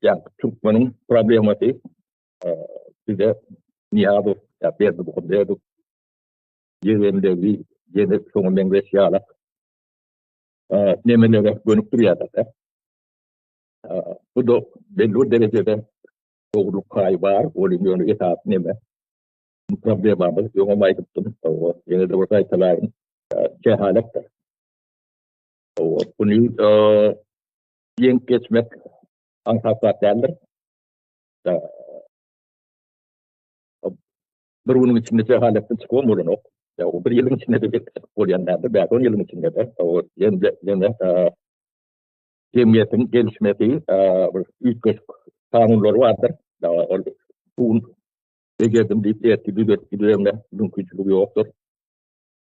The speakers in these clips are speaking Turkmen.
Ýa türkmeniň problemasy bize Nyýazow ýa Berdimuhamedow ýegenleri ýene şoňa meňzeş ýalak nemelere gönükdirýärler-de. Bu-da belli bir derejede dogrulyk paýy bar, ol ýöne esasy neme problemamyz, öňem aýdypdym, ýene-de bir gaýtalaýyn, jehaletdir. Buny ýeňip geçmek aňsat zat däldir. Bir günüň içinde jehaletden çykybam bolanok. Ýa bir ýylyň içinde de çykyp bolýan däldir, bäş-on ýylyň içinde de. Ýene jemgyýetiň gelişmesi bir üýtgeşik kanunlary bardyr. Ol bu gün bejerdim diýip ertir düzetip gidiberme mümkinçiligi ýokdur.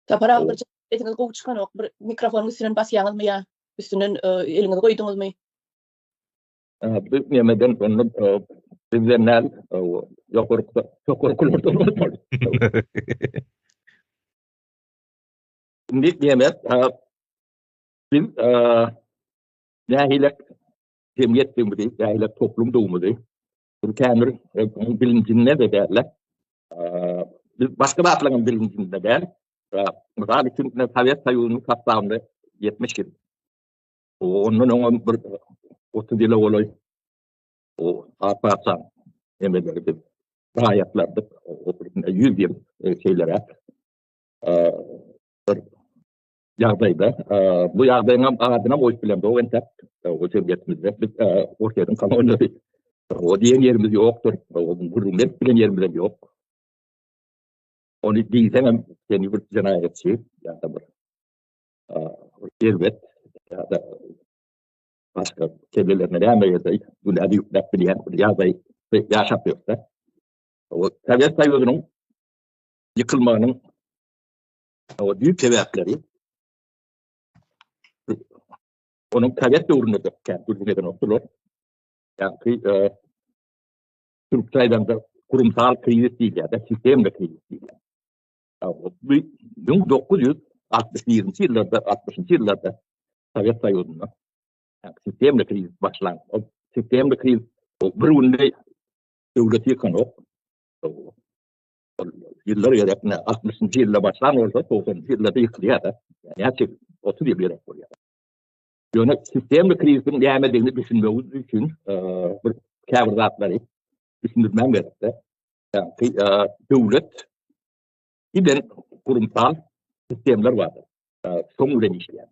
Sapar aga bir sesiňiz gowy çykanok. Bir mikrofonyň üstünden basýaňyzmy ýa üstünden eliňizi goýduňyzmy? Bu nemeden onda bizden däl, ýokarky ýokarkylardan bolmaly. Indi neme biz nähili jemgyýetdigimizi, nähili toplumdygymyzy biz käbir bilinjinde de däl. Biz başga zatlaryň bilinjinde däl. Mysal üçin, Sowet Soýuzynyň sostavynda 70 ýyl. Ondan öňem bir 30 ýyla golaý o ak patyşaň emeleri biz raýatlardyk. O 100 ýyl şeýleräk bir ýagdaýda. Bu ýagdaýyň hem adyna goýup bilemzok entek. O jemgyýetimizde biz Orsýetiň koloniýasy o diýen ýerimiz ýokdur. O gürrüň berip bilen ýerimiz hem ýok. Ony diýseňem seni bir jenaýatçy ýa-da bir erbet ýa-da başga kellelerine näme gelse günä ýükläp bilýän bir ýagdaý ýaşap ýörse. O Sowet Soýuzynyň ýykylmagynyň o düýp sebäpleri onuň sowet döwründe de kän gürrüň edenokdylar. Ýagny türk taýdanda kurumsal krizis diýilýär, sistemli krizis diýilýär. Bu 1961-nji ýyllarda, 60-njy ýyllarda Sowet Soýuzynda sistemli krizis başlan. O sistemli krizis bir günde döwleti ýykanok. Ýyllar gerek, 60-njy ýylda başlan bolsa, 90-njy ýyllarda ýykylýar-da. Näçe 30 ýyl gerek bolýar. Ýöne sistemli krizisiň nämedigini düşünmek üçin bir käbir zatlary düşündirmem gerekde. Ýagny döwlet giden kurumsal sistemler bardyr. Şoň bilen işleýär.